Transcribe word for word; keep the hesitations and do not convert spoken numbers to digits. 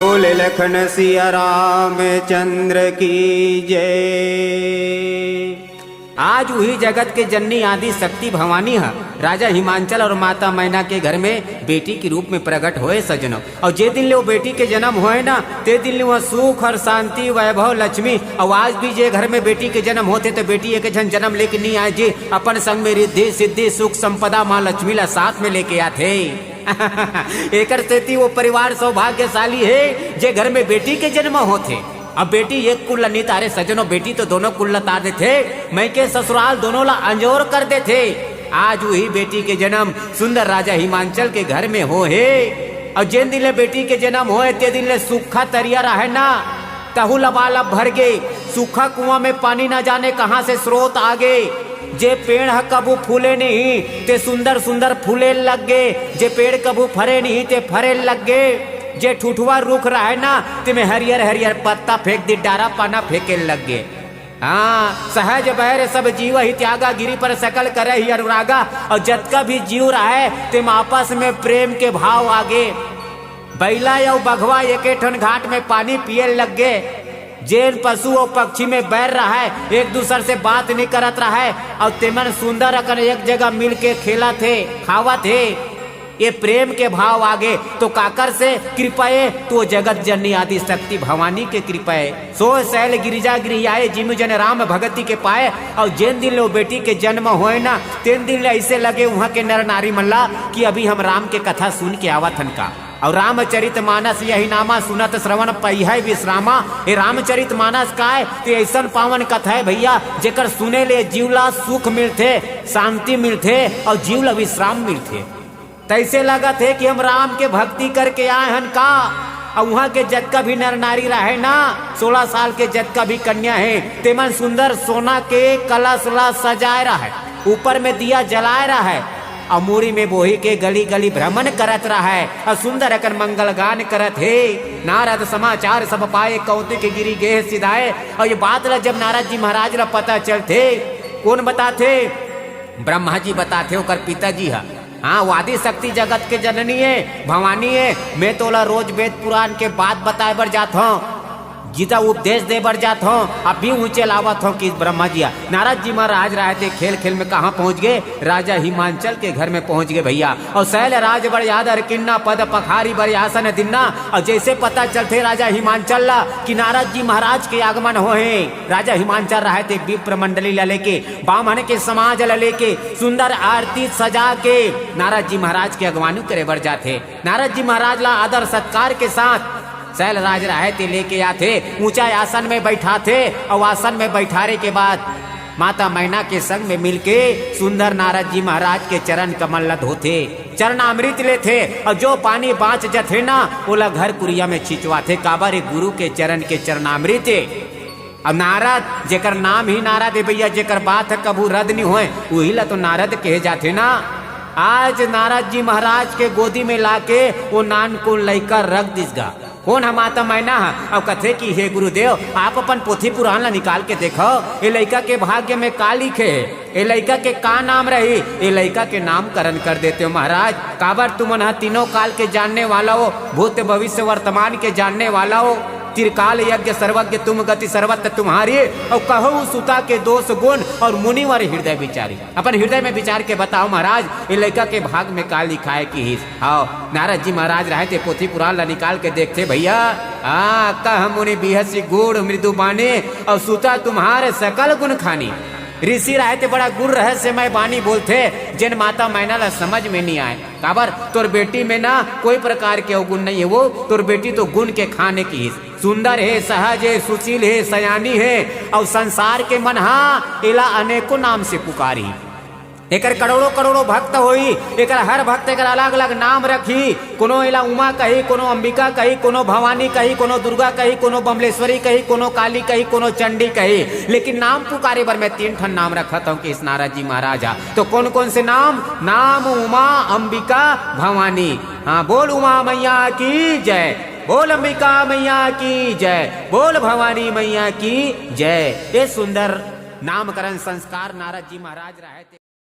बोले लखन सिया रामचंद्र की जय। आज उही जगत के जननी आदि शक्ति भवानी ह राजा हिमांचल और माता मैना के घर में बेटी के रूप में प्रकट होए सजनो। और जे दिन ले वो बेटी के जन्म होए ना, ते दिन ले वहाँ सुख और शांति, वैभव, लक्ष्मी। और आज भी जे घर में बेटी के जन्म होथे, तो बेटी एक झन जन्म लेके नहीं आए जी, अपन संग में रिद्धि सिद्धि सुख संपदा माँ लक्ष्मी ला साथ में लेके आथे। एकर सेती वो परिवार सौभाग्यशाली हे, जे घर में बेटी के जन्म होथे। अब बेटी एक कुल ला नी तारे सजनो, बेटी तो दोनों कुल ला तार देथे, मइके ससुराल दोनों ला अंजोर कर देथे। आज उही बेटी के जन्म सुंदर राजा हिमांचल के घर में होहे। और जेन दिन ले बेटी के जन्म होए, ते दिन ले सूखा तरिया रहे ना, तहू लबालब भर गे। सूखा कुआं में पानी ना जाने कहाँ से स्रोत आ गे। जे पेड़ ह कभू फूले नहीं, ते सुंदर सुंदर फूले लग गे। जे पेड़ कभू फरे नहीं, ते फरे लग गे। जे ठुठुआ रुख रहे ना, तेमे हरियर हरियर पत्ता फेंक दी, डारा पाना फेंके लग गे। हाँ, सहज बैर सब जीव ही त्यागा, गिरि पर सकल करे ही अनुरागा। और जतका भी जीव रहे, तेम आपस में प्रेम के भाव आगे। बैला अउ बघवा एके ठन घाट में पानी पिए लग गे। जेन पशु अउ पक्षी में बैर रहे, एक दूसर से बात नहीं करत रहे, और तेमन सुंदर अकन एक जगह मिल के खेलत हे, खावत हे। ये प्रेम के भाव आगे तो काकर से कृपा ए, तो जगत जननी आदि शक्ति भवानी के कृपा ए। सो शैल गिरिजा गृह आए, जिम जन राम भगति के पाए। और जेन दिन ले वो बेटी के जन्म होए ना, तेन दिन ले ऐसे लगे वहाँ के नर नारी मन ला कि अभी हम राम के कथा सुन के आवत हन का। और रामचरित मानस यही नामा, सुनत श्रवण पइहै विश्रामा। ये रामचरित मानस का है? तो ऐसन पावन कथा है भैया, जेकर सुने ले जीव ला सुख मिलथे, शांति मिलथे और जीव ला विश्राम मिलथे। तैसे लगत हे कि हम राम के भक्ति करके आए हन का। और वहाँ के जतका भी नर नारी रहे ना, सोलह साल के जतका भी कन्या हे, तेमन सुंदर सोना के कलश ला सजाए रहे, ऊपर में दिया जलाए रहे, और मुड़ी में बोही के गली गली भ्रमण करत रहे, और सुंदर अकन मंगल गान करत हे। नारद समाचार सब पाए, कौतुक गिरि गेह सिधाए। और ये बात ला जब नारद जी महाराज ला पता चलथे, कोन बताथे? ब्रह्मा जी बताथे, ओकर पिताजी ह। हाँ, वो आदि शक्ति जगत के जननी हे, भवानी हे। मैं तोला रोज वेद पुराण के बात बताए बर जात हौं, गीता उपदेश दे बर जात हौं, अभी ऊंचे लावत हौं कि ब्रह्मा जी ह। नारद जी महाराज रहे ते खेल खेल में कहाँ पहुँच गे? राजा हिमांचल के घर में पहुँच गे भैया। और शैल राज बर आदर किन्ना, पद पखारी बर आसन दिन्ना। और जैसे पता चलथे राजा हिमांचल ला कि नारद जी महाराज के आगमन होहे, राजा हिमांचल रहे ते विप्र मंडली ला लेके, बामन के समाज ला लेके सुंदर आरती सजा के नारद जी महाराज के अगवानी करे बर जाथे। नारद जी महाराज ला आदर सत्कार के साथ शैलराज रहे ते लेके आथे, ऊंचा आसन में बैठाथे। और आसन में बैठारे के बाद माता मैना के संग में मिलके सुंदर नारद जी महाराज के चरण कमल ला धोथे, चरणामृत लेथे। और जो पानी बाँच जथे ना, ओला घर कुरिया में छिंचवाथे। काबर? ये गुरु के चरण के चरणामृत ए। अब नारद, जेकर नाम ही नारद हे भैया, जेकर बात ह कभू रद्द नहीं होए, उही ला तो नारद कहे जाथे ना। आज नारद जी महाराज के गोदी में लाके वो नानकुन लइका रख दिस गा। कोन ह? माता मैना ह। अब कथे कि हे गुरुदेव, आप अपन पोथी पुराण ला निकाल के देखो, ये लइका के भाग्य में का लिखे हे, ये लइका के का नाम रही, ये लइका के नामकरण कर देते हो महाराज। काबर? तुमन ह तीनों काल के जानने वाला हो, भूत भविष्य वर्तमान के जानने वाला हो। त्रिकाल यज्ञ सर्वज्ञ तुम गति सर्वत्र तुम्हारी। और कहु सुता के दोष गुण और मुनिवर हृदय विचारी। अपन हृदय में विचार के बताओ महाराज, ये लइका के भाग में का लिखाए किहिस? हाँ, नारद जी महाराज रहे ते पोथी पुराण ला निकाल के देखथे भैया। हाँ, कह मुनि बिहसी गूढ़ मृदु बानी, और सुता तुम्हार सकल गुण खानी। ऋषि रहे ते बड़ा गूढ़ रहस्यमय बानी बोलथे, जेन माता मैना ला समझ में नहीं आए। काबर? तोर बेटी में ना कोई प्रकार के अवगुण नहीं हे, वो तोर बेटी तो गुण के खान ए किहिस। सुंदर हे, सहज हे, सुशील हे, सयानी हे, और संसार के मन हा एला अनेकों नाम से पुकारही। एकर करोड़ों करोड़ों भक्त होही, एकर हर भक्त एकर अलग-अलग नाम रखही। कोनो एला उमा कही, कोनो अंबिका कही, कोनो भवानी कही, कोनो दुर्गा कही, कोनो बमलेश्वरी कही, कोनो काली कही, कोनो चंडी कही, लेकिन नाम पुकारे बर मैं तीन ठन नाम रखत हौं किहिस नारद जी महाराज हा। तो कोन कोन से नाम? नाम उमा, अंबिका, भवानी। हाँ, बोल उमा मैया की जय, बोल अंबिका मैया की जय, बोल भवानी मैया की जय। ये सुंदर नामकरण संस्कार नारद जी महाराज रहे ते।